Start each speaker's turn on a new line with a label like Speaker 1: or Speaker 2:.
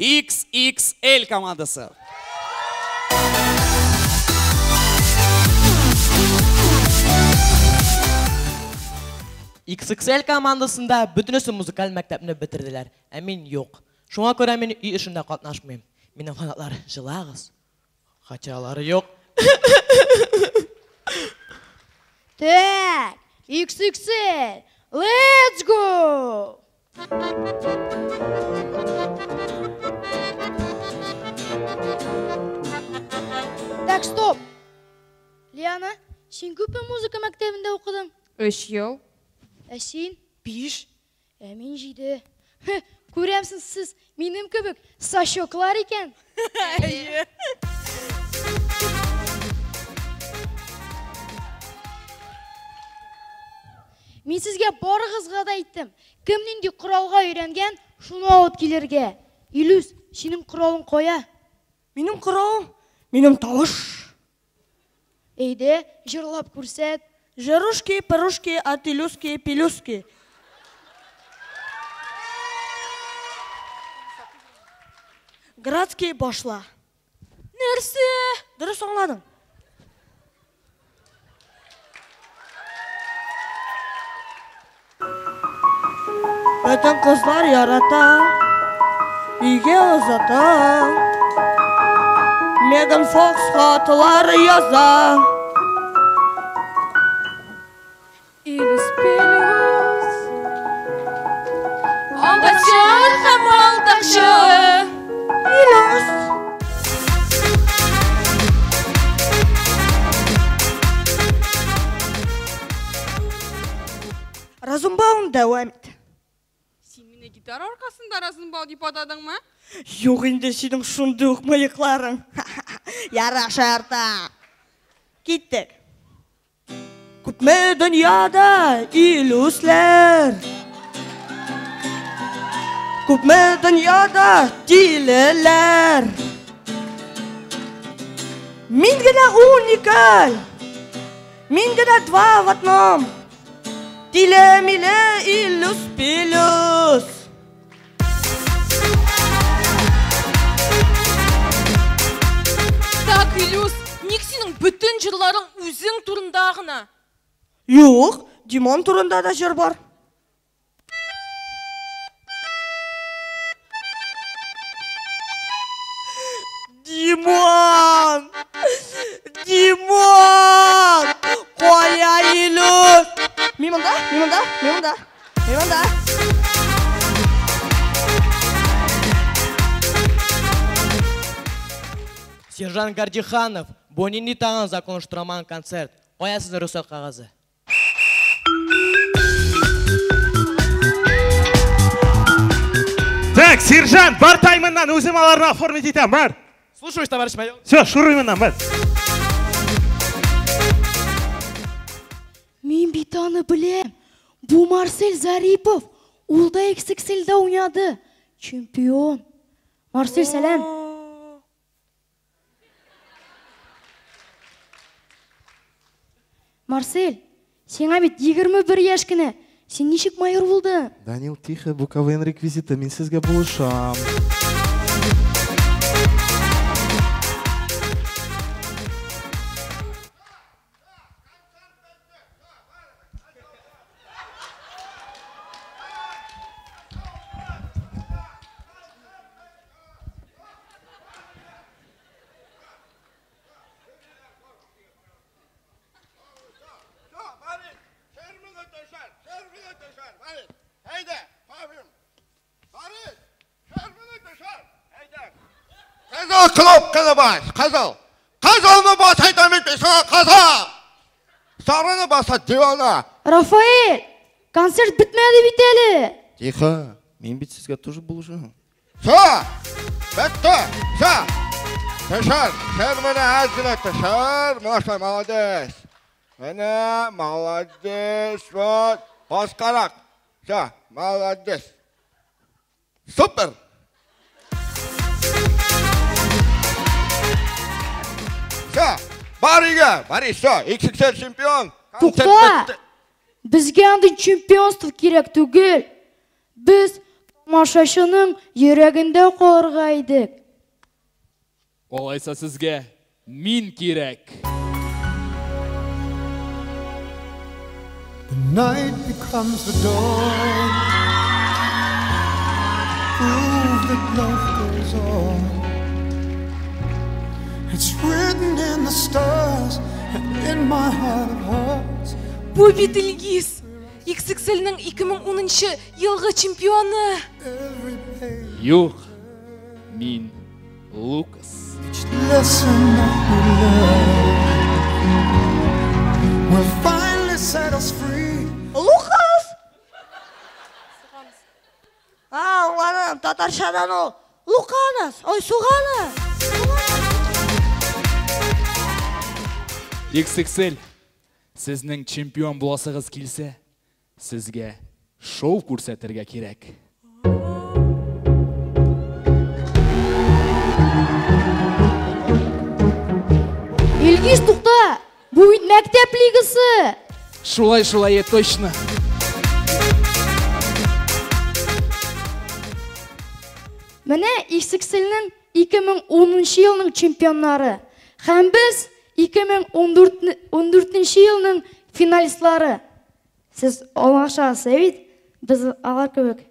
Speaker 1: XXL командасы.
Speaker 2: XXL командасында бөтенесе музыкаль мәктәпне бетерделәр, ә мин юк. Шуңа күрә мин өй эшендә катнашмыйм. Минем фанатлар җылагыз. Хотя алары юк.
Speaker 3: Так, XXL, let's go! Так, стоп! Лиана, син күпме музыка мәктәбендә укыдың?
Speaker 4: 3 ел.
Speaker 3: Ә син?
Speaker 5: 5.
Speaker 3: Ә мин 7. Күрәмсез сез, минем кебек сачоклар икән.
Speaker 5: Әйе.
Speaker 3: Мин сезгә барыгызга да әйттем. Кем нинди коралга өйрәнгән, шуны алып килергә. Илүс, синең коралың кая?
Speaker 5: Минем коралым, минем тавыш.
Speaker 3: Әйдә, җырлап күрсәт.
Speaker 5: Жирушки, пырушки, атилюски, пилюски. Градский башла.
Speaker 3: Нәрсә?
Speaker 5: Дөрес аңладың. Бөтен кызлар ярата, өйгә озата. Меган Фокс хатлар яза.
Speaker 4: Илүс Пилүс. Алдакчы һәм алдакчы.
Speaker 5: Илүс. Разумбаун дәвам ит.
Speaker 4: Син мине гитара аркасында Розенбаум дип атадыңмы?
Speaker 5: Юк инде синең шундый ук мыекларың. Ярар, шаярта. Киттек. Күпме дөньяда илүсләр, күпме дөньяда тилеләр. Мин генә уникаль, мин генә два в одном. Тиле-миле илүс-пилүс.
Speaker 6: Так, Илүс, ник синең бөтен җырларың үзең турында гына?
Speaker 5: Юк, Димон турында да җыр бар. Димон! Димон! Кая Илүс? Мин монда, мин монда, мин монда, мин монда.
Speaker 2: Сержант Гардиханов, бу нинди тагын закон оештырмаган концерт? Кая сезнең рөхсәт кәгазе?
Speaker 7: Так, сержант, бар таймыннан үзем аларны оформить итәм, бар.
Speaker 2: Слушаюсь, товарищ майор.
Speaker 7: Все, шуруй моннан, бар.
Speaker 3: Мин бит аны беләм. Бу Марсель Зарипов. Ул да XXL-дә уйнады. Чемпион. Марсель, сәлам. Марсель, сиңа бит 21 яшь кенә. Син ничек майор булдың?
Speaker 8: Данил, тихо, бу КВН реквизиты, мин сезгә булышам.
Speaker 9: Кызыл кнопканы бас, кызыл. Кызылны бас, әйтәм бит сиңа, кызыл. Сарыны баса, дивана.
Speaker 3: Рафаэль, концерт бетмәде бит әле.
Speaker 8: Тихо, мин бит сезгә тоже булышам.
Speaker 9: Все, бетте, все. Төшер, төшер менә, әз генә төшер. Менә шулай, молодец. Менә, молодец, вот. Баскарак. Все, молодец. Супер. Все, бар өйгә, бар, все, XXL чемпион.
Speaker 3: Тукта! Безгә андый чемпионство кирәк түгел. Без тамашачының йөрәгендә калырга идек.
Speaker 1: Алайса сезгә мин кирәк.
Speaker 10: The night becomes the dawn. Prove that love goes on. It's written in the stars and in my heart of hearts.
Speaker 6: Бу бит Илгиз! XXL-нең 2010 елгы чемпионы!
Speaker 1: Юк, мин Лукас.
Speaker 10: Lesson that we learn will finally set us free.
Speaker 5: Лукас! А, аңладым, татарчадан ул. Луканас, ой, суганас.
Speaker 1: XXL, сезнең чемпион буласыгыз килсә, сезгә шоу күрсәтергә кирәк.
Speaker 3: Илгиз, тукта! Бу бит мәктәп лигасы!
Speaker 1: Шулай, шулай, точно.
Speaker 3: Менә XXL-нең 2010 елның чемпионнары һәм без 2014 елның финалистлары. Сез аңлашасыз бит? Без алар кебек.